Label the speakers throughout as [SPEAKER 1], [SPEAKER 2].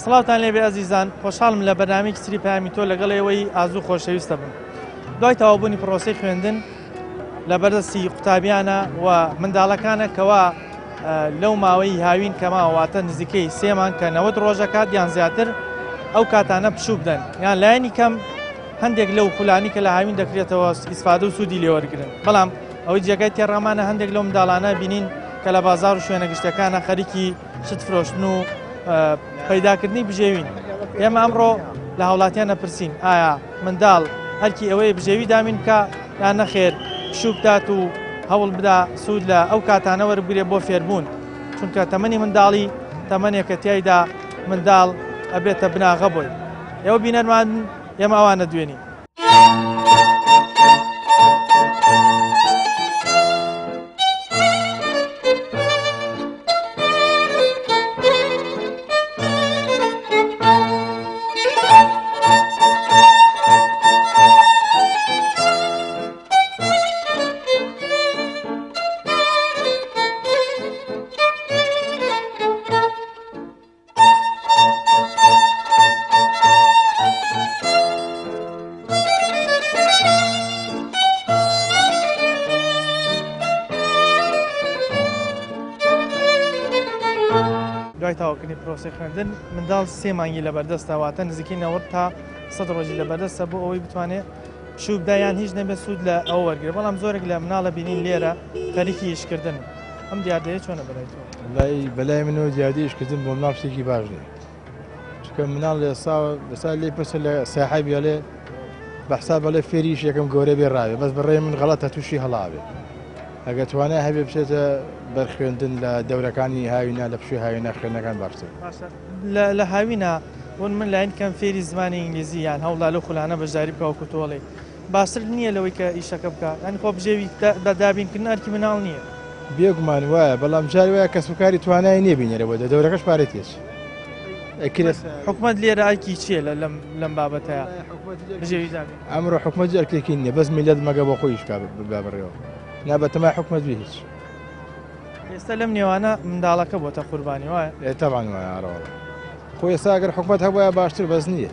[SPEAKER 1] سڵاوتان لێبێ ئەزیزان، خۆشحاڵم لە بەرنامەیەکی تری پەیامی تۆ لەگەڵ ئێوەی ئازو خۆشەویستە بم. دوای تەواوبوونی پرۆسەی خوێندن لە بەردەستی قوتابیانە و منداڵەکانە کەوا لەو ماوەی هاوین کەما واتە نزیکەی سێمان کە 90 ڕۆژە کات یان زیاتر ئەو کاتانە پشوو بدەن یان لایەنی کەم هەندێک لەو خولانی کە لە هاوین دەکرێتەوە ئیسفادە و سوودی لێوەرگن بەڵام ئەوەی جێگای تێڕامانە هەندێک لەو منداڵانە بینین کە لە بازار و شوێنە گشتەکانە خەریکی شت فرۆشتن و پەیداکردنی بژێوین. ئێمە ئەمڕۆ لە هاوڵاتیان ئەپرسین ئایا منداڵ ئەرکی ئەوەیە بژێوی دامین بکا یان نەخێر پشوو بدات و هەوڵ بدا سوود لە ئەو کاتانە وەربگرێ بۆ فێربوون چونکە تەمەنی منداڵی تەمەنێکە تیایدا منداڵ ئەبێتە بناغە بۆی. ئێوە بینەرمان ئێمە ئەوانە دوێنین. دوای تەواوکردنی پرۆسەی خوێندن منداڵ سێ مانگی لەبەردەستە واتە نزیکەی 90 تا 100 ڕۆژی لەبەردەستە بۆ ئەوەی بتوانێت پشوو بدا یان هیچ نەبێت سوود لە ئەوە وەرگێت بەڵام زۆرێک لە مناڵە بینین لێرە خەریکی ئیشکردن ئەم دیاردەیە چۆنە بەلای تۆ؟
[SPEAKER 2] وەڵایی بەلای منەوە دیاردەی ئیشکردن بۆ مناڵ شتێکی باش نییە چونکە مناڵ لە ئێستا ئێستا لێی پرسە لە ساحێبی ئەڵێ بە حساب ئەڵێ فێری ئیشێکم گەورە بێ ڕاوێ بەس بەڕێ من غەڵەتە تووشی هەڵاوێ ئەگەر توانای هەبێ بچێتە بەر خوێندن لە دەورەکانی هاوینا لە پشووی هاوینا خوێندنەکان باشتر.
[SPEAKER 1] باشە لە هاوینا بۆن من لاین کەم فێری زمانی ئینگلیزی یان هەوڵدا لەو خولانە بەشداری بکە وەکو تۆڵێ باشتر نییە لەوەی کە ئیشەکە بکا یانی خۆ بژێوی بە دابینکردن ئەرکی مناڵ نییە.
[SPEAKER 2] بێگومان وایە بەڵام جاری وایە کەسوکاری توانای نییە بینێرە بۆ دە دەورەکەش پارەی تێچ ئەکرێ.
[SPEAKER 1] حکومەت لێرە ئەرکی چییە لە لەم لەم بابەتەیا بژێوی دابین؟
[SPEAKER 2] ئەمڕۆ حکومەت هیچ ئەرکێکی نییە بەس میللەت مەگە بۆ خۆی ئیش بکا ببا بەڕێوە نا بەتەمای حکومەت بی هیچ.
[SPEAKER 1] ئێستا لەم نێوانە منداڵەکە بۆتە قوربانی وایە؟
[SPEAKER 2] ئێ تەبعەن وایە ئارەوەڵا. خۆ ئێستا ئەگەر حکومەت هەبوایە باشتر بەس نییە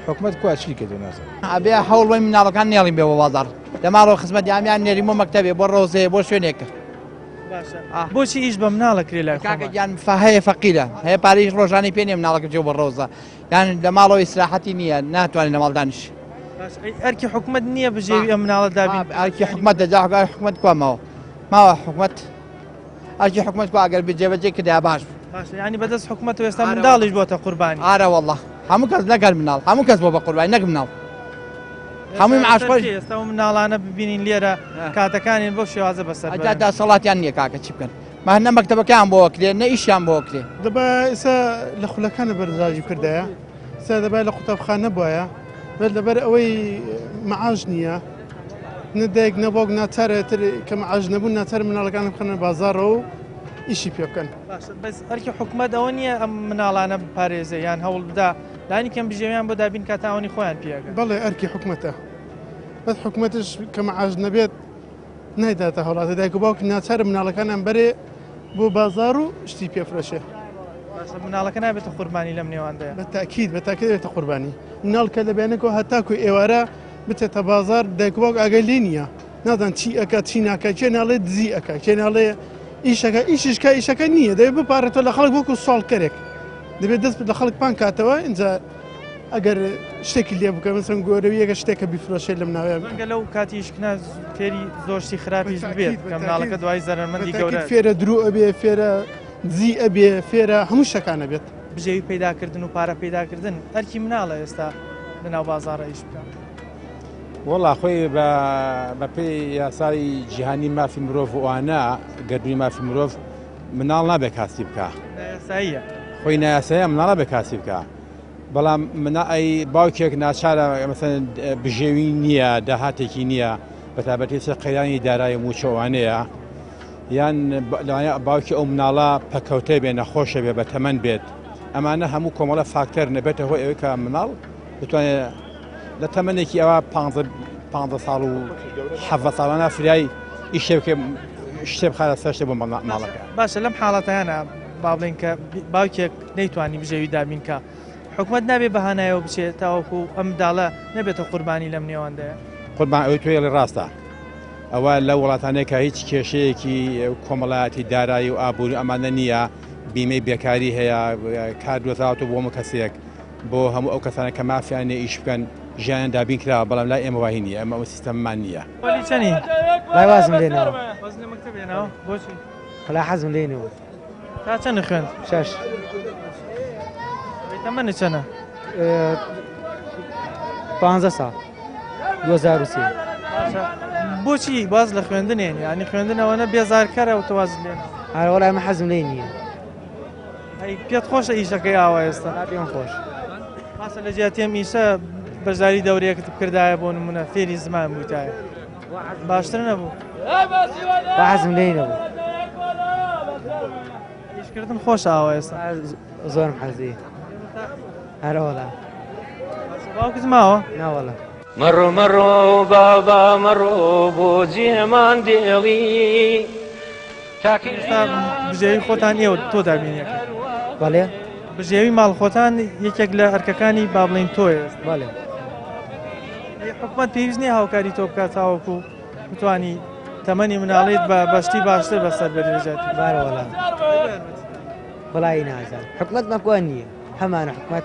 [SPEAKER 2] حکومەت کوا چی کردو نازانم.
[SPEAKER 3] ئەبێ هەوڵ بەین مناڵەکان نێڵین بێ بۆ بازاڕ لە ماڵەوە خزمەت یامیان نێرین بۆ مەکتەبێ بۆ ڕەوزەیە بۆ شوێنێکە.
[SPEAKER 1] باشە بۆچی ئیش بە مناڵە کرێ لای
[SPEAKER 3] کاکە گیان هەیە فەقیرە هەیە پارەیش ڕۆژانەی پێ نییە مناڵەکە بچێ بۆ ڕەوزە یان لە ماڵەوە ئیسراحەتی نییە ناتوانێت لە ماڵ دانیشێ.
[SPEAKER 1] ئەرکی حکومەت نییە بژێوی ئەم مناڵە دابین
[SPEAKER 3] ئەرکی حکومەت دەجا حکومەت کوا ماوە ماوە حکومەت ئەرکی حکومەت کو ئەگەر جێبەجێ کردایە باش بوو.
[SPEAKER 1] باشە یانی بەدەست حکومەتەوە ئێستا منداڵیش بۆتە قوربانی.
[SPEAKER 3] ئارە واللە هەموو کەس نەک هەر مناڵ هەموو کەس بۆ بە قوربانی نەک مناڵ هەمووی معاش خۆش.
[SPEAKER 1] ئێستا ئەو مناڵانە ببینین لێرە کاتەکانیان بەو شێوازە بەسەر بەرن.
[SPEAKER 3] ئەجا دەسەڵاتیان نییە کاکە چی بکەن مە نە مەکتەبەکەیان بۆ ئەکرێ نە ئیشیان بۆ ئەکرێ.
[SPEAKER 4] دەبا ئێستا لە خولەکانە بەرزاجی بکردایە ئێستا دەبا لە قوتابخانە بوایە بەس لەبەر ئەوەی معاش نییە نە دایک نە باوک ناچارە تر کە معاش نەبوون ناچار مناڵەکان بخەنە بازاڕەوە و ئیشی پێ بکەن.
[SPEAKER 1] باشە بەس ئەرکی حکومەت ئەوە نییە ئەم مناڵانە بپارێزێ یان هەوڵ بدا لانی کەم بژێویان بۆ دابین کا تا ئەوەنی خۆیان پێ ئەگەن؟
[SPEAKER 4] بەڵێ ئەرکی حکومەتە بەس حکومەتش کە معاش نەبێت نایداتە هاوڵاتی دایک و باوک ناچارە مناڵەکانیان بەرێ بۆ بازاڕ و شتی پێ فرۆشێ.
[SPEAKER 1] باشە مناڵەکە نابێتە قوربانی لەم نێواندەیا؟
[SPEAKER 4] بە تاکید بە تاکید دەبێتە قوربانی مناڵ کە لە بەیانەکەوە هەتاکو ئێوارە بچێتە بازار دایک و باوک ئاگای لێ نییە نازان چی ئەکا چی ناکا کێ ناڵێ دزی ئەکا کێ ناڵێ ئیشەکە ئیشیش کە ئیشەکە نییە دەبێت بپارێتەوە لە خەڵک وەکو ساڵکەرێک دەبێت دەست لە خەڵک پان کاتەوە اینجا ئەگەر شتێکی لێ بکە مەسەن گۆرەویەکە شتێکە بیفرۆشێت لەم ناوێ
[SPEAKER 1] ڕەنگە لەو کاتی ئیشکنا فێری زۆر شتی خراپیش ببێت کە مناڵەکە دوای زەرەرمەندی گەورە
[SPEAKER 4] فێرە درۆ ئەبێ فێرە دزی ئەبێ فێرە هەموو شتەکان ئەبێت.
[SPEAKER 1] بژێوی پەیداکردن و پارە پەیداکردن ئەرکی مناڵە ئێستا لەناو بازاڕە ئیش بکا.
[SPEAKER 2] وەڵا خۆی بە بەپێی یاسای جیهانی مافی مرۆڤ و ئەوانە گەردوونی مافی مرۆڤ مناڵ نابێ کاسی بکا.
[SPEAKER 1] نایاساییە.
[SPEAKER 2] خۆی نایاساییە مناڵ نابێ کاسی بکا. بەڵام منا ئەی باوکێک ناچارە مەسەن بژێوی نییە داهاتێکی نییە بەتابەتی ئێستا قەیرانی دارایی مووچە ئەوانەیە.
[SPEAKER 5] یان لەوانەیە باوکی ئەو مناڵە پەکەوتە بێ، نەخۆشە بێ، بەتەمەن بێت. ئەمانە هەموو کۆمەڵە فاکتەر نەبێتە هۆی ئەوەی کە مناڵ بتوانێت لە تەمەنێکی ئەوە 15 ساڵ و 17 ساڵانە فریای ئیشێ بکە شتێ بخاتە سەر شتێ بۆ ماڵەکە.
[SPEAKER 1] باشە لەم حاڵەتانە با بڵێین کە باوکێک نەیتوانی بژێوی دابین کا، حکومەت نابێ بەهانایەوە بچێت تاوەکو ئەم منداڵە نەبێتە قوربانی لەم نێوەندەیە؟
[SPEAKER 5] قوربان ئەوەی تۆ ئەڵێی ڕاستە. ئەوە لەو وڵاتانەی کە هیچ کێشەیەکی کۆمەڵایەتی دارایی و ئابووری ئەمانە نییە، بیمەی بێکاری هەیە، کار دۆزراوەتەوە بۆ هەموو کەسێک، بۆ هەموو ئەو کەسانە کە مافیان نییە ئیش بکەن ژیانیان دابین کراوە، بەڵام لای ئێمە واهی نییە، ئێمە ئەو سیستەممان نییە.
[SPEAKER 1] پۆلی چەنی؟
[SPEAKER 6] وەڵای وازم لێ ناوە.
[SPEAKER 1] وازت لە مەکتەب هێناوە؟ بۆچی؟
[SPEAKER 6] وەڵا حەزم لێی نەبوو.
[SPEAKER 1] تا چەند خوێند؟
[SPEAKER 6] شەش.
[SPEAKER 1] تەمەنت چەنە؟
[SPEAKER 6] 15 ساڵ 2003.
[SPEAKER 1] بۆچی باز لە خوێندنێن ینی خوێندنەوە نە بێزارکەرە و تۆ وازت لێ
[SPEAKER 6] ئارە وەڵای من حەزم لێی نییە.
[SPEAKER 1] ئەی پێت خۆشە ئیشەکەی ئاوا ئێستا؟
[SPEAKER 6] پێم خۆش.
[SPEAKER 1] باشە لە جیاتی ئەم ئیشە بەشداری دەورەیەکت بکردایە بۆ نمونە فێری زمان بوویتایە باشتر نەبوو؟
[SPEAKER 6] با حەزم لێی نەبوو.
[SPEAKER 1] ئیشکردن خۆشە ئاوا ئێستا؟
[SPEAKER 6] زۆرم حەزی. ئەرە وەڵا.
[SPEAKER 1] باوکت ماوە؟
[SPEAKER 6] ناوەڵا.
[SPEAKER 7] مەڕۆ مەڕۆ بابا مەڕۆ بۆ جێمان دێڵی.
[SPEAKER 1] ئێستا بژێوی خۆتان ئێوە تۆ دابینەکەی؟
[SPEAKER 6] بەڵێ.
[SPEAKER 1] بژێوی ماڵ خۆتان یەکێک لە ئەرکەکانی با بڵێین تۆیە.
[SPEAKER 6] بەڵێ.
[SPEAKER 1] حکومەت پێویست نییە هاوکاری تۆ بکات تاوەکو بتانی تەمەنی مناڵیت بە بەشتی باشتر بەسەر بەرێژێت؟
[SPEAKER 6] بارە وەڵا. وەڵی نازانم حکومەت مەکوان نییە هەمانە حکومەت.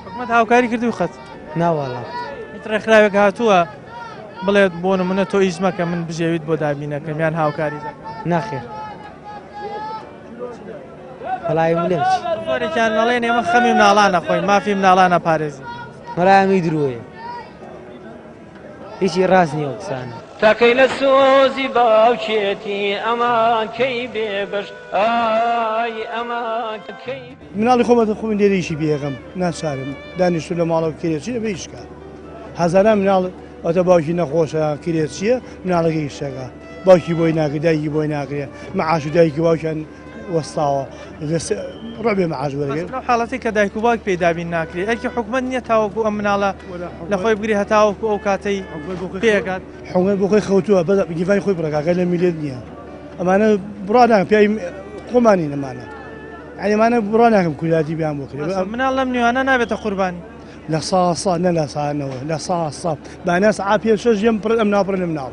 [SPEAKER 1] حکومەت هاوکاری کردو خەت؟
[SPEAKER 6] ناوەڵا.
[SPEAKER 1] هیچ ڕێکخراوێک هاتووە بڵێت بۆ نمونە تۆ ئیش مەکە من بژێویت بۆ دابینەکەم یان هاوکاری دەکەم؟
[SPEAKER 6] ناخێر. وەڵای بلێم چی؟
[SPEAKER 1] زۆرێکیان ئەڵێن ئێمە خەمی مناڵانە خۆین مافی مناڵانە پارێزین.
[SPEAKER 6] وەڵای ئەمی درۆیە هیچی ڕاست نییە ئەو قسانە.
[SPEAKER 7] تاکەی لە سۆزی باوکێتی ئەمان کەی بێ بەش ئای ئەمان کەی بێ.
[SPEAKER 8] مناڵی خۆمە خۆم لێرە ئیشی پێ ئەکەم ناچارم دانیشتوو لە ماڵەوە کرێچیە بێ ئیش کات هەزاران مناڵ واتە باوکی نەخۆشە کرێچیە مناڵەکەی ئیشەکە باوکی بۆی ناکرێ دایکی بۆی ناکرێ معاش و دایکی باوکیان وەستاوە ڕەبێ معاش وەرگێ
[SPEAKER 1] لەو حاڵەتی کە دایک و باوک پێی دابین ناکرێ ئەرکی حکومەت نییە تاوەکو ئەم مناڵە لە خۆی بگری هەتاوەکو ئەو کاتەی پێگات.
[SPEAKER 8] حکومەت بۆ خۆی خەوتووە بەس گیڤانی خۆی بڕەکە لە میلێت نییە ئەمانە بڕا ناکەم پیاوی خۆمانین ئەمانە یعنی ئەمانە بڕا ناکەم کورداتی بیان بۆ کرێ
[SPEAKER 1] مناڵ لەم نوێیانە نابێتە قوربانی.
[SPEAKER 8] لە سا سا نە لە سانەوە لە سا سا بانە سعا پێ شەش یەم پڕ ئەم ناپڕ لە مناڵ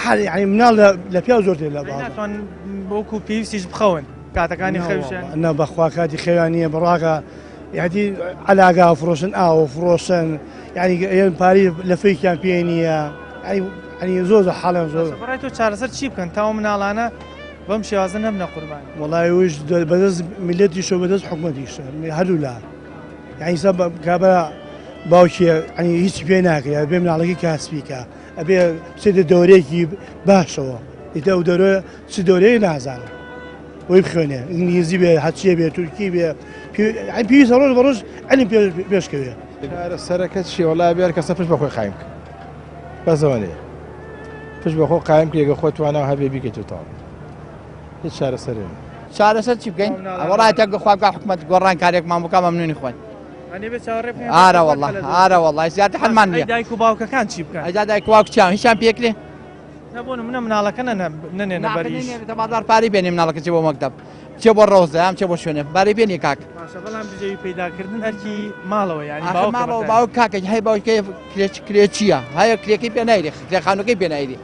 [SPEAKER 8] حال یعنی مناڵ لە پیاو زۆرتر لە باڵ
[SPEAKER 1] ناتوان وەکو پێویستیش بخەون کاتەکانی خەویشیان
[SPEAKER 8] نە بەخوا کاتی خەویان نییە بڕاکە یعنی عەلاگا فرۆشن ئاوە فرۆشن یعنی پاری لە فەیکیان پێ نییە یعنی زۆر زۆر حاڵیان زۆر.
[SPEAKER 1] بەڕای تۆ چارەسەر چی بکەن تاوە مناڵانە بەم شێوازە نەبنە قوربانی؟
[SPEAKER 8] وەڵای وش بەدەست میلەتیشەوە بەدەست حکومەتیشە هەردوو لا. یعنی ئێستا کابرا باوکی یعنی هیچی پێ ناکرێ بێ مناڵەکەی کاسبی کە ئەبێ بچێتە دەورەیەکی باشەوە ئیتر ئەو دەورە چ دەورەیە نازانم بۆی بخوێنێ ئینگلیزی بێ هەرچیە بێ تورکی بێ یعنی پێویستە ڕۆژ بە ڕۆژ عیلم پێشکەوێ.
[SPEAKER 2] چارەسەرەکە چییە؟ وەڵا بێ هەر کەسە پشت بە خۆی قایم بکە بەس ئەوە نییە پشت بە خۆ قایم بکە گەر خۆت توانا هەبێ بیکەیت و تەواو هیچ چارەسەرێ نییە.
[SPEAKER 3] چارەسەر چی بکەین؟ وەڵا تا خوا بکا حکومەت گۆڕان کارێکمان بکا مەمنونی خۆین. ئارە وەڵا ئارە وەڵا زیاتر حەلمان نییە.
[SPEAKER 1] دایک و باوکەکان چی بکەن؟
[SPEAKER 3] ئەجا دایک و باوک چیان هیچیان پێکرێ؟
[SPEAKER 1] نە بۆ نمونە مناڵەکە نەنێنە بەر ئیش.
[SPEAKER 3] نەنێنە بازاڕ پارەی بێنێ مناڵەکە چێ بۆ مەکتەب چێ بۆ ڕەوزە یان چێ بۆ شوێنێ پارەی بێنێ کاک.
[SPEAKER 1] باشە بەڵام بژێوی پەیداکردن ئەرکی ماڵەوە یانی
[SPEAKER 3] ئاخر
[SPEAKER 1] باوکە
[SPEAKER 3] ماڵەوە
[SPEAKER 1] بەتایبەت.
[SPEAKER 3] باوک کاکە هەیە باوکێ کرێچییە هەیە کرێکەی پێ نایرێ کرێ خانووەکەی پێ نایرێ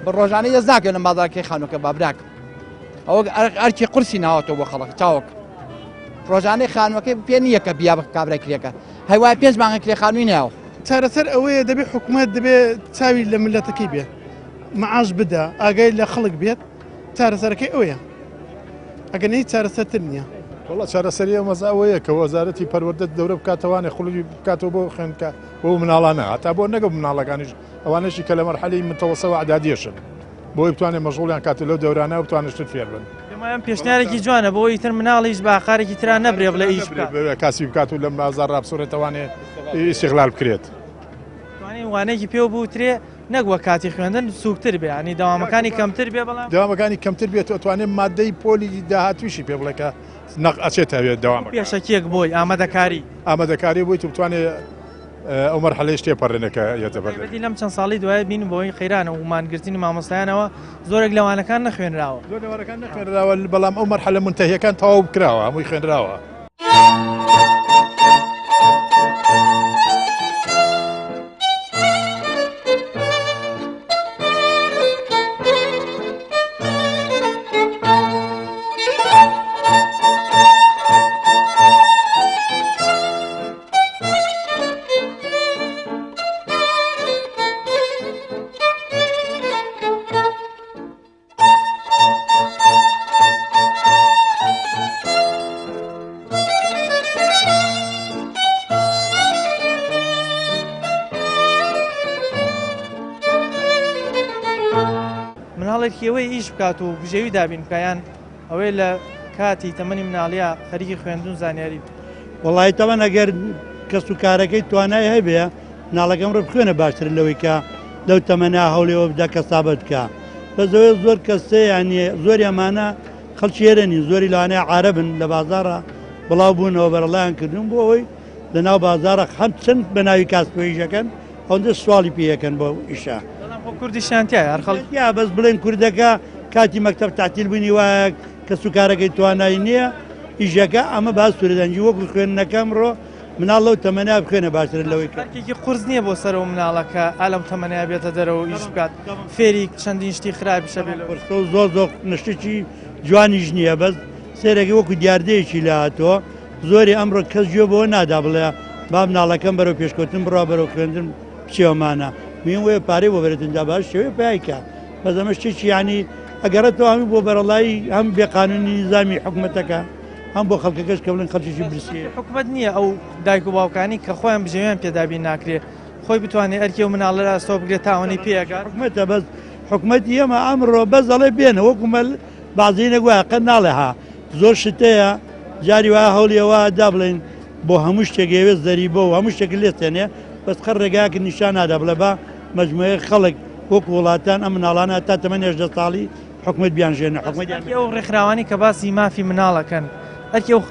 [SPEAKER 3] بە ڕۆژانەی دەست ناکەوێ لە بازاڕ کرێ خانووەکە با براکەم. ئەوە ئەرکی قورسی ناوەتەوە بۆ خەڵک چاوەک ڕۆژانەی خانووەکەی پێ نییە کە بیا بە کابرای کرێکە هەیوای 5 مانگە کرێ خانووی ناوە.
[SPEAKER 4] چارەسەر ئەوەیە دەبێت حکوومەت دەبێت چاوی لە ملەتەکەی بێت معاش بدا ئاگای لە خەڵک بێت چارەسەرەکەی ئەوەیە ئەگەر هیچ چارەسەرتر نییە.
[SPEAKER 9] وەڵا چارەسەری ئەو مەزا ئەوەیە کە وەزارەتی پەروەردە دەورە بکاتەوانێ خولی بکاتەوە بۆ خوێندکە بۆ مناڵانە هەتا بۆ نەگە مناڵەکانیش ئەوانەشی کە لە مەرحەلەی متەوەسە و ئەعدادیەشن بۆی بتوانێت مەشغوڵیان کات لەو دەورانە و بتوانێت شتت فێر بن.
[SPEAKER 1] پێم وایە ئەم پێشنیارێکی جوانە بۆ ئیتر مناڵیش بە ئاقارێکی ترا نەبرێ بڵێ ئیش بکات.
[SPEAKER 9] کاسی بکات و لەم بازاڕ ڕابسوڕێتەوانێ ئیستیغلال بکرێت.
[SPEAKER 1] توانین وانەیەکی پێوە بوترێ نەک وە کاتی خوێندن سوکتر بێ ینی دەوامەکانی کەمتر بێ بەڵام
[SPEAKER 9] دەوامەکانی کەمتر بێت ئەتوانێت مادەی پۆلی داهاتووشی پێ بڵێ کە نەق ئەچێتە هەوێ دەوامەکە.
[SPEAKER 1] پێشەکیەک بۆی ئامادەکاری.
[SPEAKER 9] ئامادەکاری بۆی تو بتوانێت ئەو مەرحەلەیش تێپەڕێنێ کە یەتە بەردەمی.
[SPEAKER 1] تایبەتی لەم چەند ساڵەی دوایە بین بەهۆی قەیران و مانگرتنی مامۆستایانەوە زۆرێک لە وانەکان نەخوێنراوە.
[SPEAKER 9] زۆر لە وانەکان نەخوێنراوە بەڵام ئەو مەرحەلە مونتەهیەکان تەواو کراوە هەمووی خوێنراوە.
[SPEAKER 1] مناڵێکی ئەوەی ئیش بکات و بژێوی دابین بکە یان ئەوەی لە کاتی تەمەنی مناڵیا خەریکی خوێندن زانیاری بێ؟
[SPEAKER 8] وەڵایی تەبەن ئەگەر کەس و کارەکەی توانای هەبێ مناڵەکەم ڕێ بخوێنە باشترە لەوەی کە لەو تەمەنە هەوڵی ئەوە بدا کەسابەت بکا بەس ئەوەی زۆر کەسێ یانی زۆری ئەمانە خەڵکی ئێرە نین زۆری لەوانەیە عارەبن لە بازاڕە بڵاو بوونەوە بەرەڵایان کردوون بۆ ئەوەی لە ناو بازاڕە هەم چەند بە ناوی کاسپۆیشەکەن ئەوەندە سواڵی پێ یەکەن بۆ ئیشە.
[SPEAKER 1] بەڵام خۆ کوردیشیان تیایە هەر خەڵک.
[SPEAKER 8] تیا بەس بڵێن کوردەکە کاتی مەکتەب تەعتیل بوونی وایە کەس و کارەکەی توانای نییە ئیشەکە ئەمە باس سوورەدەنگی وەکو خوێندنەکە ئەمڕۆ مناڵ لەو تەمەنە بخوێنە باشترە لەوەی کە.
[SPEAKER 1] ئەرکێکی قورس نییە بۆ سەر ئەو مناڵە کە ئا لەم تەمەنەیا بێتە دەرەوە و ئیش بکات فێری چەندین شتی خراپیشە بێ لەو.
[SPEAKER 8] قورسە و زۆر زۆر شتێکی جوانیش نییە بەس سەیرەکەی وەکو دیاردەیەکی لێهاتووە زۆری ئەمڕۆ کەس گوێ بەوە نادا بڵێ با مناڵەکەم بەرەو پێشکەوتن بڕوا بەرەو خوێندن بچێوەمانە میم وەیە پارەی بۆ بەرێتن جا باش شێوەیە پای کە بەس ئەمە شتێکی یعنی ئەگەڕێتەوە هەمی بۆ بەرەڵایی هەم بێقانونی نیزامی حکومەتەکە هەم بۆ خەڵکەکەش کە بڵێن خەڵکێکی برسیە.
[SPEAKER 1] حکومەت نییە ئەو دایک و باوکانی کە خۆیان بژێویان پێ دابین ناکرێ خۆی بتوانێ ئەرکی ئەو مناڵە لە ئەستۆ بگرێت تا ئەوەنەی پێ ئەگات.
[SPEAKER 8] حکومەتە بەس حکومەتی ئێمە ئەمڕۆ بەس ئەڵێ بێنە وەکو مەل بەعزینێک وایە قەت ناڵێ ها زۆر شت هەیە جاری وایە هەوڵی ئەوە دا بڵێن بۆ هەموو شتێک ئەوێ زەریبە و هەموو شتێک لێ سێنێ بەس قەت ڕێگایەکت نیشان نادا بڵێ با مەجموعەیەک خەڵک وەکو وڵاتان ئەم مناڵانە هەتا تەمەن 18 ساڵی حکومەت بیانژێنە حکومەت
[SPEAKER 1] ئەرکی ئەو ڕێکخراوانەی کە باسی مافی مناڵ ئەکەن ئەرکی ئەو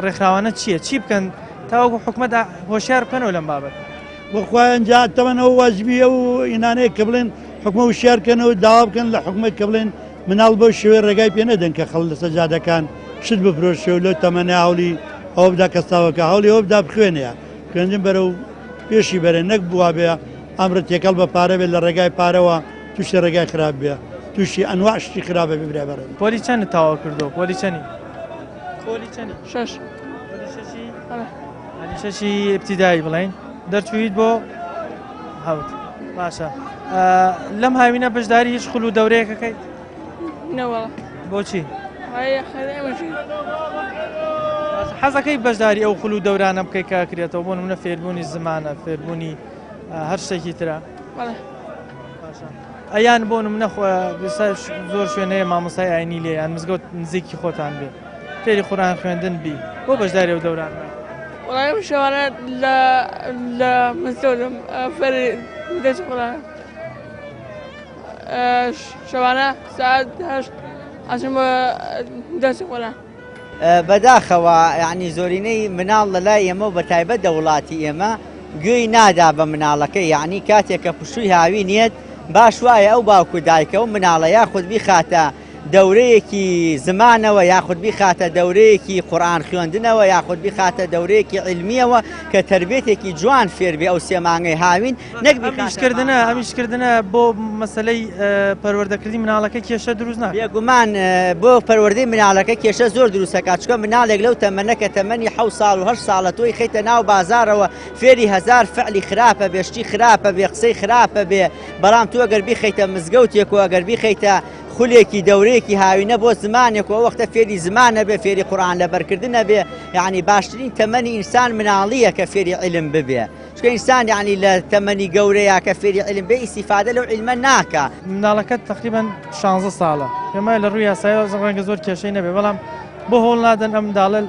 [SPEAKER 1] ڕێکخراوانە چییە چی بکەن تاوەکو حکومەت هۆشیار بکەنەوە لەم بابەتە؟
[SPEAKER 8] بۆ خوایان جا تەمەن ئەو واجبی ئەو ئینانەیە کە بڵێن حکومە وشیار کەنەوە داوا بکەن لە حکومەت کە بڵێن مناڵ بەو شێوەیە ڕێگای پێ نەدەن کە خەڵک لەسەر جادەکان شت بفرۆشێ و لەو تەمەنە هەوڵی ئەوە بدا کە ساوەکە هەوڵی ئەوە بدا بخوێنێ خوێندن بەرەو پێشی بەرێ نەک بوا بێ ئەمرە تێکەڵ بە پارە بێت لە ڕێگای پارەوە تووشی ڕێگای خراپ بێ تووشی ئەنواع شتی خراپە بێ برای بەڕێز.
[SPEAKER 1] پۆلی چەنت تەواو کردووە؟ پۆلی چەنی؟ پۆلی چەنی؟
[SPEAKER 10] شەش.
[SPEAKER 1] پۆلی شەشی؟ بەڵێ. پۆلی شەشی ئیبتیدایی بڵێین دەرچوویت بۆ حەوت باشە لەم هاوینە بەشداری هیچ خول و دەورەیەکەکەیت؟
[SPEAKER 10] نەوەڵا.
[SPEAKER 1] بۆچی؟ حەزەکەی بەشداری ئەو خول و دەورانە بکەیت کە کرێتەوە بۆ نمونە فێربوونی زمانە فێربوونی هەر شتێکی ترە ئەیان بۆ نمونە زۆر شوێن هەیە مامۆستای ئاینی لێ یان مزگەوت نزیکی خۆتان بێ فێری قورئان خوێندن بی بۆ بەشداری ئەو دەوران
[SPEAKER 10] وەڵای ئەم شەوانە لە لە مزگەوتم فێری دەرسی قورئان شەوانە سعات هەشت ئەچم بۆ دەرسی قورئان.
[SPEAKER 6] بەداخەوە یانی زۆرینەی مناڵ لە لای ئێمە و بە تایبەت دە وڵاتی ئێمە گوێی نادا بە مناڵەکەی یعنی کاتێک کە پشووی هاوی نییەت باش وایە ئەو باوک و دایکە و مناڵە یاخود بیخاتە دەورەیەکی زمانەوە یاخود بیخاتە دەورەیەکی قورئان خوێندنەوە یاخود بیخاتە دەورەیەکی عیلمیەوە کە تەربێتێکی جوان فێربێ ئەو سێ مانگەی هاوین نەک
[SPEAKER 1] ئەمیشکردنە ئەمیشکردنە بۆ مەسلەی پەروەردەکردنی مناڵەکە کێشە دروست ناکات؟
[SPEAKER 6] بێگومان بۆ پەروەردەی مناڵەکە کێشە زۆر دروستەکات چکە مناڵێک لەو تەمەنە کە تەمەنی حەو ساڵ و هەشت ساڵە تۆی خەیتە ناو بازارەوە فێری هەزار فعلی خراپە بێ شتی خراپە بێ قسەی خراپە بێ بەڵام تۆ ئەگەر بیخەیتە مزگەوتێک و ئەگەر بیخەیتە خولێکی دەورەیەکی هاوینە بۆ زمانێک و ئەو وەختە فێری زمان نەبێ فێری قورئان لەبەرکردن نەبێ یعنی باشترین تەمەنی ئینسان مناڵیە کە فێری علم ببێ چونکە ئینسان یعنی لە تەمەنی گەورەیە کە فێری علم بێ ئیسیفادە لەو علمە ناکا.
[SPEAKER 1] منداڵەکەت تەقریبەن شانزە ساڵە پێم وایە لە ڕووی یاسایەوە ڕەنگە زۆر کێشەی نەبێ بەڵام بۆ هەوڵ نادەن ئەم منداڵە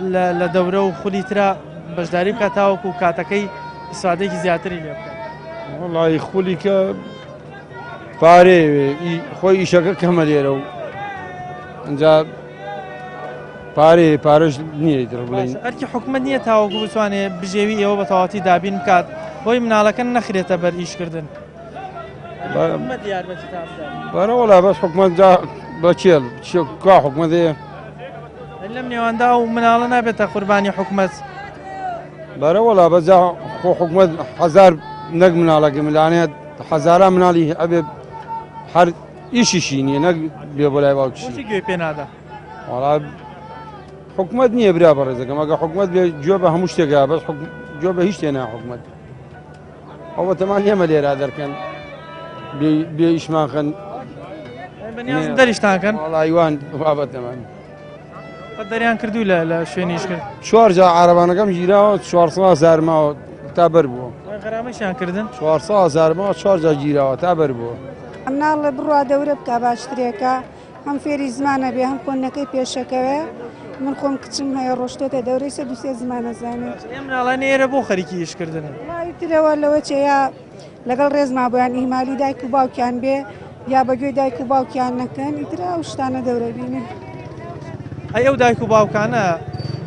[SPEAKER 1] لە دەورە و خولی ترا بەشداری بکات تاوەکو کاتەکەی ئیسفادەیەکی زیاتری لێ بکات؟
[SPEAKER 11] وەڵی خولی کە پارەیە خۆی ئیشەکە کەمە لێرە و ئەجا پارەیە پارەش نییە ئیتر بڵێین.
[SPEAKER 1] ئەرکی حکومەت نییە تاوەکو بتوانێ بژێوی ئێوە بە تەواوەتی دابین بکات بۆی مناڵەکە نەخرێتە بەر ئیشکردن. حکومەت یارمەتیتان بدات.
[SPEAKER 11] بەرە وەڵا بەس حکومەت جا بە کێ کوا حکومەت هەیە؟
[SPEAKER 1] لەم نێواندا ئەو مناڵە نابێتە قوربانی حکومەت.
[SPEAKER 11] بەرە وەڵا بەس جا خۆ حکومەت هەزار نەک مناڵەکە ملانەیە هەزاران مناڵی ئەبێ هەر ئیشیشی نییە نەک بێ بۆ لای باوکیشی.
[SPEAKER 1] بۆچی گوێی پێ نادا؟
[SPEAKER 11] وەڵا حکومەت نییە برا بەڕێزەکەم ئەگە حکومەت بێ گوێ بە هەموو شتێکا بەس گوێ بە هیچ شتێ نا حکومەت. ئەوە تەمان ئێمە لێرا دەرکەن بێ ئیشمان خەن
[SPEAKER 1] دەریشتان کەن
[SPEAKER 11] وەڵایوان بابەتەمان
[SPEAKER 1] دەریان کردو لە لە شوێنیش کرد
[SPEAKER 11] چوار جا عربانەکەم گیراوە 400 هزار ماوە تا بەر بووە
[SPEAKER 1] غەرامەشیان کردن
[SPEAKER 11] 400 هزار ماوە چوار جا گیراوە تا بەر بووە
[SPEAKER 12] مناڵ بڕوا دەورە بکە باشترێکە هەم فێری زمانە بێ هەم خوێندنەکەی پێشەکەوێ من خۆم کچم هەیە ڕۆشتۆتە دەورەی سە دوسێ زمانە زانێت
[SPEAKER 1] ئێ مناڵان ئێرە بۆ خەریکی ئیشکردنن
[SPEAKER 12] ترەوە لەوە چێ یا لەگەڵ ڕێزما بۆیان ئیهمالی دایک و باوکیان بێ یا بە گوێی دایک و باوکیان نەکەن ئیتر ئەو شتانە دەورە بینن.
[SPEAKER 1] ئەی ئەو دایک و باوکانە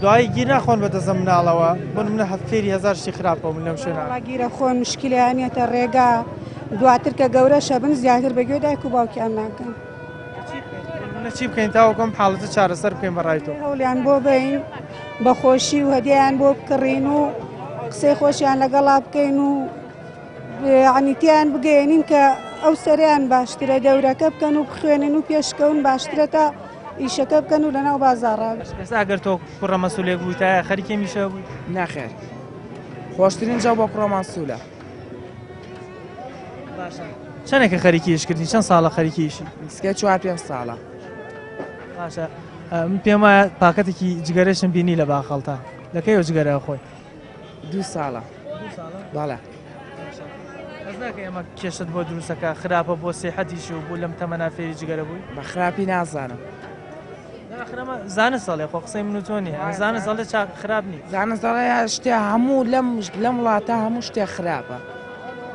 [SPEAKER 1] دوایی گیر ناخۆن بە دەزە مناڵەوە بۆ منە هەف فێری هەزار شتی خراپە من لەم شوێنە
[SPEAKER 12] گیرە خۆن مشکلیانەتە ڕێگا دواتر کە گەورەشە بن زیاتر بە گوێ دایک و باوکیان ناکەن.
[SPEAKER 1] چی بکەین تاوەکو ئەم حاڵەتە چارەسەر بکەین بە ڕای تۆ؟
[SPEAKER 12] هەوڵیان بۆ بەین بە خۆشی و هەدیەیان بۆ بکڕین و قسەی خۆشیان لەگەڵا بکەین و یعنی تیان بگەیەنین کە ئەو سەریان باشترە دەورەکە بکەن و بخوێنن و پێشکەون باشترە تا ئیشەکە بکەن و لەناو بازاڕا.
[SPEAKER 1] ئێستا ئەگەر تۆ کوڕە مەسولێک بوویتایە خەریکی ئەم ئیشە بووی؟
[SPEAKER 13] نەخێر خۆشترین جەو بۆ کوڕە مەسولە.
[SPEAKER 1] باشە چەندێکە خەریکی ئیشکردنی چەند ساڵە خەریکی ئیشی؟
[SPEAKER 13] نزیکەی چوار پێنج ساڵە.
[SPEAKER 1] باشە من پێم وایە پاکەتێکی جگەرەشم بینی لە باخەڵتا لە کەیەوە جگەرە خۆی؟
[SPEAKER 13] دوو ساڵە. بەڵێ.
[SPEAKER 1] هەست ناکەی ئەمە کێشت بۆ دروستەکە خراپە بۆ سیحەتیش و بۆ لەم تەمەنا فێری جگەرە بووی؟
[SPEAKER 13] بە خراپی نازانم.
[SPEAKER 1] ئاخر ئەمە زانست ئەڵێ خۆ قسەی من و تۆ نییە زانست ئەڵێ چاک خراپ نییە.
[SPEAKER 13] زانست ئەڵێ شتێ هەموو لەم لەم وڵاتە هەموو شتێ خراپە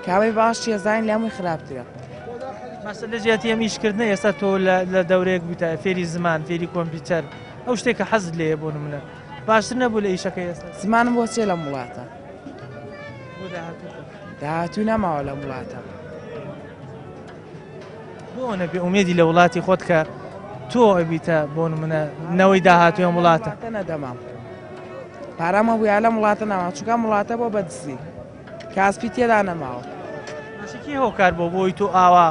[SPEAKER 13] کاوەی باش چیە زانین لە هەمووی خراپترە.
[SPEAKER 1] ماسە لە جیاتی ئەم ئیشکردنە ئێستا تۆ لە دەورەیەک بوویتە فێری زمان فێری کۆمپیوتەر ئەو شتێک کە حەزت لێیە بۆ نمونە باشتر نەبوو لە ئیشەکە ئێستا؟
[SPEAKER 13] زمانم بۆ چێ لەم وڵاتە؟
[SPEAKER 1] بۆ داهاتوو
[SPEAKER 13] داهاتوو نەماوە لەم وڵاتە.
[SPEAKER 1] بۆ ئەوەنە بێ ئومێدی لە وڵاتی خۆت کە تۆ ئەبیتە بۆ نمونە نەوەی داهاتووی ئەم وڵاتە؟
[SPEAKER 13] نەدەمام پارەم هەبوویا لەم وڵاتە ناما چونکە ئەم وڵاتە بۆ بە دزی کاسپی تێدا نەماوە.
[SPEAKER 1] باشە کێ هۆکار بۆ بۆی تۆ ئاوا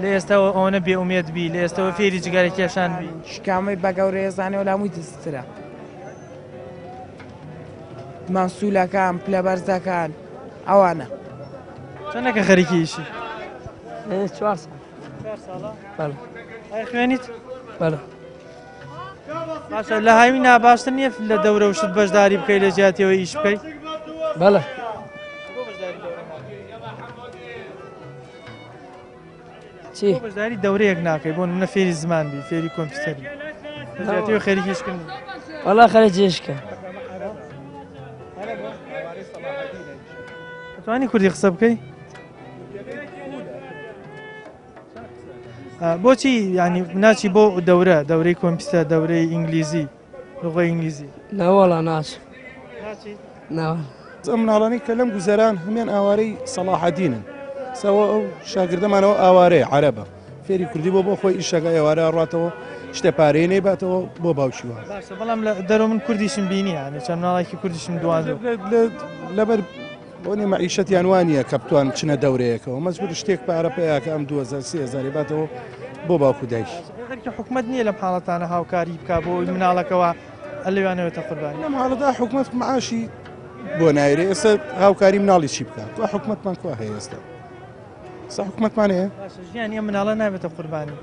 [SPEAKER 1] لە ئێستاوە ئەوەنە بێ ئومێد بی لە ئێستەوە فێری جگەرە کێشان بی؟
[SPEAKER 13] شکامەی بە گەورەیە زانێ و لە هەمووی دزترە. مەنسولەکان پلە بەرزەکان ئەوانە.
[SPEAKER 1] چەندێکە خەریکی ئیشی؟
[SPEAKER 14] چوار ساڵ.
[SPEAKER 1] چوار ساڵە؟
[SPEAKER 14] بەڵێ.
[SPEAKER 1] ئەی خوێنیت؟
[SPEAKER 14] بەڵێ.
[SPEAKER 1] باشە لە هاوی ناباشتر نییە لە دەورە و شت بەشداری بکەی لە جیاتیەوە ئیش بکەی؟
[SPEAKER 14] بەڵێ.
[SPEAKER 1] چی؟ بەشداری دەورەیەک ناکەی بۆ نمونە فێری زمان بی فێری کۆمپیوتەری لە خەریکی ئیشکردن
[SPEAKER 14] وەڵا خەریکی ئیشکە
[SPEAKER 1] ئەتوانی کوردی قسە بکەی؟ بۆچی ینی ناچی بۆ دەورە دەورەی کۆمپیوتەر دەورەی ئینگلیزی لغەی ئینگلیزی
[SPEAKER 14] ناوەڵا ناچ ناوە
[SPEAKER 15] ئەم مناڵانەی کە لەم گوزەران هەمان ئاوارەی سەڵاحەدینن سەوە ئەو شاگردەمانەوە ئاوارەیە عەرەبە فێری کوردی بۆ بۆ خۆی ئیشەکە ئێوارە ڕاتەوە شتێ پارەی نەیباتەوە بۆ باوکی وە
[SPEAKER 1] باشە بەڵام لە دەرەوە من کوردیشم بینی یانێ چەند مناڵێکی کوردیشم دواندوە
[SPEAKER 15] لەبەر بۆنی مەعیشەتیان وا نییە کە بتوان بچنە دەورەیەکەوە مەجبور شتێک پارە پەیاکە ئەم 2000 3000 باتەوە بۆ باوک و دایکی.
[SPEAKER 1] ئەرکی حکومەت نییە لەم حاڵەتانە هاوکاری بکا بۆ ئەوەی مناڵەکەوە ئەلەویانەوێتە قوربانی.
[SPEAKER 15] لەم حاڵەتا حکومەت معاشی بۆ نایرێ ئێستا هاوکاری مناڵی چی بکات کوا حکومەتمان کوا هەیە ئێستا ئێستا حکومەتمان هەیە
[SPEAKER 1] باشە ژیانی ئەم مناڵە نابێتە قوربانی.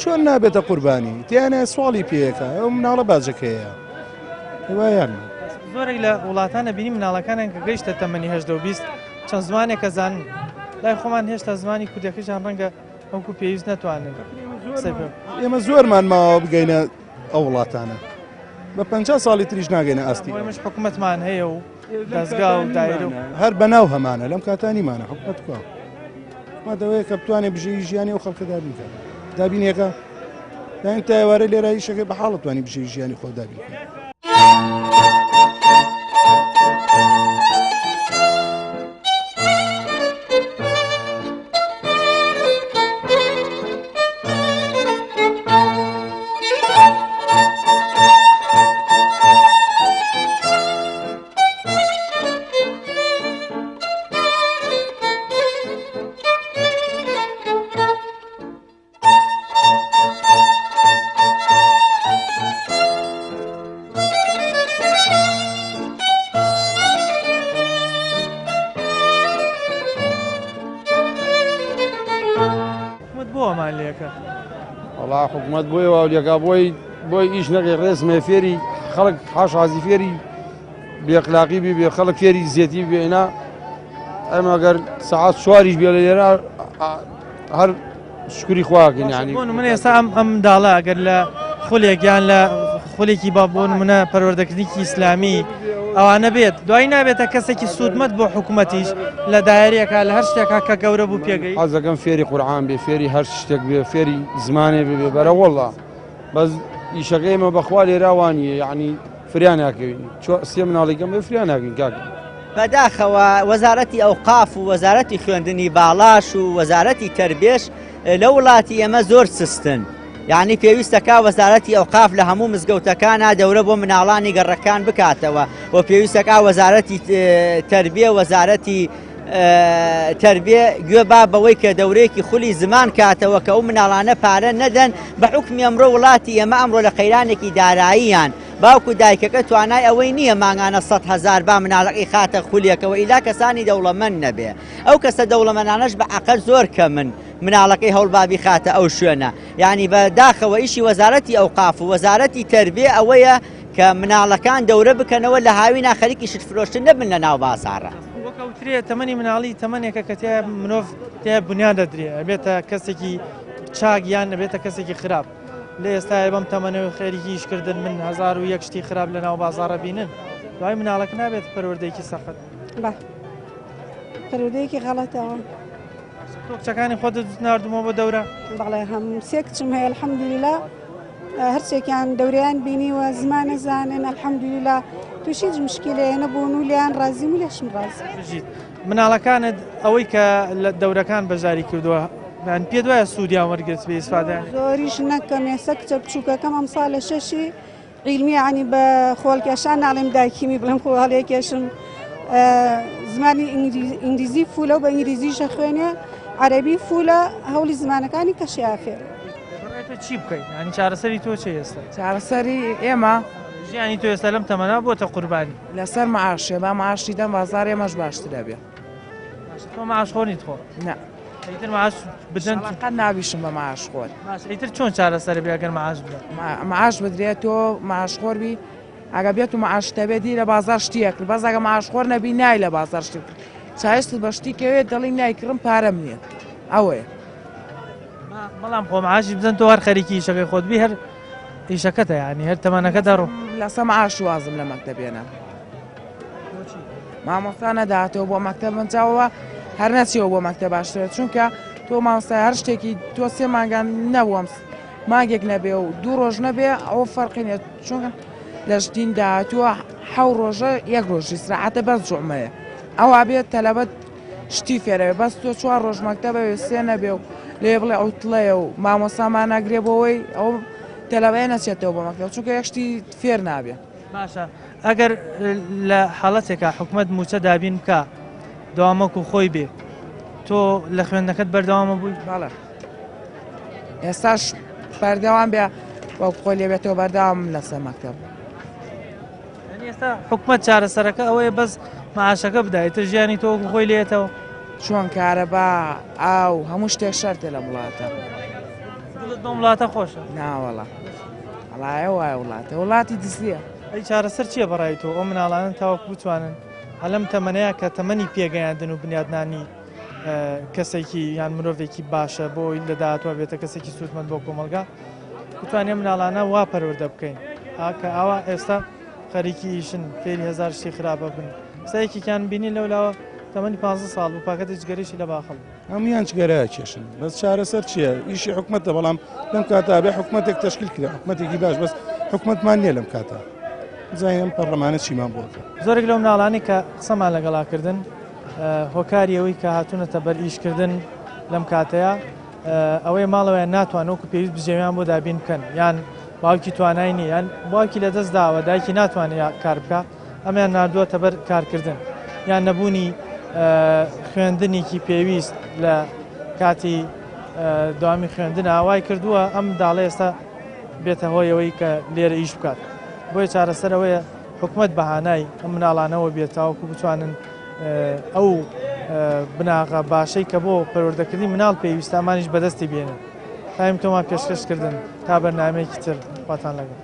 [SPEAKER 15] چۆن نابێتە قوربانی تیانە سواڵی پێیەکە ئەو مناڵە باجەکەیە هیوایان.
[SPEAKER 1] زۆرێک لە وڵاتان ئەبینی مناڵەکانیان کە گەیشتە تەمەنی هەژدە و 20 چەند زمانێک ئەزانن لای خۆمان هێشتا زمانی کوردەکەشیان ڕەنگە وەکو پێویست نەتوانن قسەی پێ بکەن.
[SPEAKER 15] ئێمە زۆرمان ماوە بگەینە ئەو وڵاتانە بە 50 ساڵی تریش ناگەینە ئاستی
[SPEAKER 1] بۆ ئێمەش حکومەتمان هەیە و دەزگا و دایرە و
[SPEAKER 15] هەر بەناو هەمانە لەم کاتانیمانە حکومەت کوا. حکومەت ئەوەیە کە بتوانێت بژێوی ژیانی ئەو خەڵکە دابین کات دابینێکە یان تا ئێوارە لێرە ئیشەکەی بە حاڵە توانی بژێوی ژیانی خۆ دابین کات.
[SPEAKER 1] حکومەت بۆ ئەمان لێکە؟
[SPEAKER 11] وەڵا حکومەت بۆی واولەکە بۆی بۆی ئیش نەکەی ڕێزمێ فێری خەڵک حاشازی فێری بێخلاقی بی بێ خەڵک فێری زیێتی بێنا ئەمە گەر سەعات چواریش بێ لە لێرە هەر شکری خواکەین ینی
[SPEAKER 1] بۆ من ئێستا ئەم ئەم منداڵە ئەگەر لە خولێک یان لە خولێکی با بۆ نمونە پەروەردەکردنێکی ئیسلامی ئەوانە بێت دوایی نابێتە کەسێکی سوودمەند بۆ حکوومەتیش لە دایرەیەکە لە هەر شتێکا کە گەورە بوو پێگەی
[SPEAKER 11] حەزەکەم فێری قورعان بێ فێری هەر شتێک بێ فێری زمانێ بێ بەرە وەڵا بەس ئیشەکەی ئێمە بەخوا لێرا وانییە یعنی فریا ناکەوین چۆ سێ مناڵیکەم بێ فریا ناکەین کاکە.
[SPEAKER 6] بەداخەوە وەزارەتی ئەوقاف و وەزارەتی خوێندنی باڵاش و وەزارەتی تەربێش لە وڵاتی ئێمە زۆر سستن یعنی پێویستەکە وەزارەتی ئەوقاف لە هەموو مزگەوتەکانە دەورە بۆ مناڵانی گەڕەکان بکاتەوە و پێویستەکە وەزارەتی تربیە وەزارەتی تربیە گوێ با بەوەی کە دەورەیەکی خولی زمان کاتەوە کە ئەو مناڵانە پارە نەدەن بە حکمی ئەمڕۆ وڵاتی ئێمە ئەمڕۆ لە قەیرانێکی داراییان باوک و دایکەکە توانای ئەوەی نییە مانگانە 100 هزار با مناڵەکەی خاتە خولێکەوە ئیلا کەسانی دەوڵەمەند نەبێ ئەو کەسە دەوڵەمەنانەش بە عەقل زۆر کەمن مناڵەکەی هەوڵ بابی خاتە ئەو شوێنە یعنی بە داخەوە ئیشی وەزارەتی ئەوقاف و وەزارەتی تربیە ئەوەیە کە مناڵەکان دەورە بکەنەوە لە هاوینا خەریکی شت فرۆشتن نەبن لە ناو بازاڕە.
[SPEAKER 1] وەک ئەوترێ تەمەنی مناڵی تەمەنێکە کە تیا مرۆڤ تیا بنیان دەدرێ ئەبێتە کەسێکی چاک یان ئەبێتە کەسێکی خراپ لە ئێستاە بەم تەمەنەوە خەریکی ئیشکردن من 1001 شتی خراپ لە ناو بازاڕە بینن دوای مناڵەکە نابێت پەروەردەیەکی سەخت.
[SPEAKER 12] بە پەروەردەیەکی غەڵەتەوە.
[SPEAKER 1] تۆ کچەکانی خۆتت ناردومەوە بۆ دەورە؟
[SPEAKER 12] بەڵێ هەم سێ کچم هەیە الحەمدولیلا هەرسێکیان دەورەیان بینیوە زمانە زانن الحەمدولیلا تووشی هیچ مشکلەیە نەبوون و لێیان ڕازیم و لێشم ڕازی.
[SPEAKER 1] بژیت. مناڵەکانت ئەوەی کە لە دەورەکان بەشداری کردووە یان پێت وایە سوودیان وەرگرت بێ ئیسفادەیان؟
[SPEAKER 12] زۆریش نەکەم ئێستا کچە بچووکەکەم ئەمساڵ لە شەشی عیلمی یانی بە خۆڵکێشان ناڵێم دایکیمی بڵێم خۆ هەڵێکێشم زمانی ئینگلیزی فولە و بە ئینگلیزیشە خوێنێ عەربی فولە هەوڵی زمانەکانی کەشیا فێر
[SPEAKER 1] تۆ چی بکەیت ینی چارەسەری تۆ چێ ئێستا
[SPEAKER 13] چارەسەری ئێمە
[SPEAKER 1] ژیانی تۆ ئێستا لەم تەمەنا بۆتە قوربانی
[SPEAKER 13] لەسەر معاشێ با معاشی دەم بازار ئێمەش باشترە بێ
[SPEAKER 1] تۆ معاش خۆنیت خۆ
[SPEAKER 13] نا
[SPEAKER 1] ئیتر معاش بدەن
[SPEAKER 13] قەت نابیشم بە معاش خۆر
[SPEAKER 1] باش ئیتر چۆن چارەسەر بێ ئەگەر معاش بدەن
[SPEAKER 13] معاش بدرێت تۆ معاش خۆر بی ئەگە بێت و معاش تەبێت دی لە بازار شتی ئەکرد بەس ئەگە معاش خۆر نەبی نای لە بازار شتی بکرد چایست بە شتی کەوێت دەڵی نایکڕم پارەم نییە ئەوەیە
[SPEAKER 1] بەڵام خۆ معاشی بدەن تۆ هەر خەریکی ئیشەکەی خۆت بی هەر ئیشەکەتە یعنی هەر تەمەنەکە دەڕۆ
[SPEAKER 13] لەسە معاش وازم لە مەکتەب هێنا مامۆستا نەداتەوە بۆ مەکتەب من چاوەوە هەر نەچیەوە بۆ مەکتەب باشترە چونکە تۆ مامۆستا هەر شتێکی تۆ سێ مانگان نەبووم مانگێک نەبێ و دوو ڕۆژ نەبێ ئەوە فەرقی نیە چونکە لە ژتین داهاتووە حەو ڕۆژە یەک ڕۆژی سراعەتە بەس جوعمەیە ئەوە بێت تەلەبەت شتی فێرەوێ بەس تۆ چوار ڕۆژ مەکتەبە سێ نەبێ و لێ بڵێ عوتڵەیە و مامۆسامان ناگرێ بۆەوەی ئەو تەلەبەیە نەچێتەوە بۆ مەکتەب چونکە یەک شتی فێر نابێ.
[SPEAKER 1] باشە ئەگەر لە حاڵەتێکا حکومەت مووچە دابین بکا دەوام وەکو خۆی بێ تۆ لە خوێندنەکەت بەردەوامە بووی؟
[SPEAKER 13] بەڵێ ئێستاش بەردەوام بێ وەک خۆی لێ بێتەوە بەردەوام لەسەر مەکتەب.
[SPEAKER 1] یعنی ئێستا حکومەت چارەسەرەکە ئەوەیە بەس معاشەکە بدایتە ژیانی تۆ وەکو خۆی لێتەوە.
[SPEAKER 13] چۆن کارەبا ئاو هەموو شتێک شەرتە لەم وڵاتە.
[SPEAKER 1] دڵت بەم وڵاتە خۆشە؟
[SPEAKER 13] ناوەڵا وڵایە وایە وڵاتە وڵاتی دزیە.
[SPEAKER 1] ئەی چارەسەر چییە بەڕای تۆ ئەو مناڵانە تاوەکو بتوانن هەلەم تەمەنەیە کە تەمەنی پێگەیاندن و بنیادنانی کەسێکی یان مرۆڤێکی باشە بۆ ئەوی لە داهاتوە بێتە کەسێکی سوودمەند بۆ کۆمەڵگا بتوانێت مناڵانە وا پەروەردە بکەین کە ئاوا ئێستا خەریکی ئیشن فێری هەزار شتی خراپە بن سایەکێکیان بینی لەولاوە تەمەنی 15 ساڵ بوو پاکەتی جگەرەیشی لە باخەڵ بوو.
[SPEAKER 15] هەمویان جگەرە کێشن بەس چارەسەر چییە؟ ئیشی حکومەتە بەڵام لەم کاتا بێ حکومەتێک تەشکیل کرا حکومەتێکی باش بەس حکومەتمان نییە لەم کاتە بزانین ئەم پەرلەمانە چیمان بۆ ئەکا.
[SPEAKER 1] زۆرێک لەو مناڵانەی کە قسەمان لەگەڵا کردن هۆکاری ئەوەی کە هاتوونەتە بەر ئیشکردن لەم کاتەیە ئەوەیە ماڵەوەیان ناتوان وەکو پێویست بژێویان بۆ دابین بکەن یان باوکی توانای نییە یان باوکی لەدەست داوە دایکی ناتوانێت کار بکە ئەمیان ناردووەتە بەر کارکردن یان نەبوونی خوێندنێکی پێویست لە کاتی دوامی خوێندن ئاوای کردووە ئەم داڵێ ئێستا بێتە هۆیەوەی کە لێرە ئیش بکات بۆیە چارەسەرەوەیە حکومت بەهانای ئەم مناڵانەوە بێت تاوەکو بتوانن ئەو بناغە باشەی کە بۆ پەروەردەکردنی مناڵ پێویستە ئەمانیش بەدەستی بێنن. تایم تۆمان پێشکەش کردن تا بەرنامەیەکی تر خواتان لەگەڵ.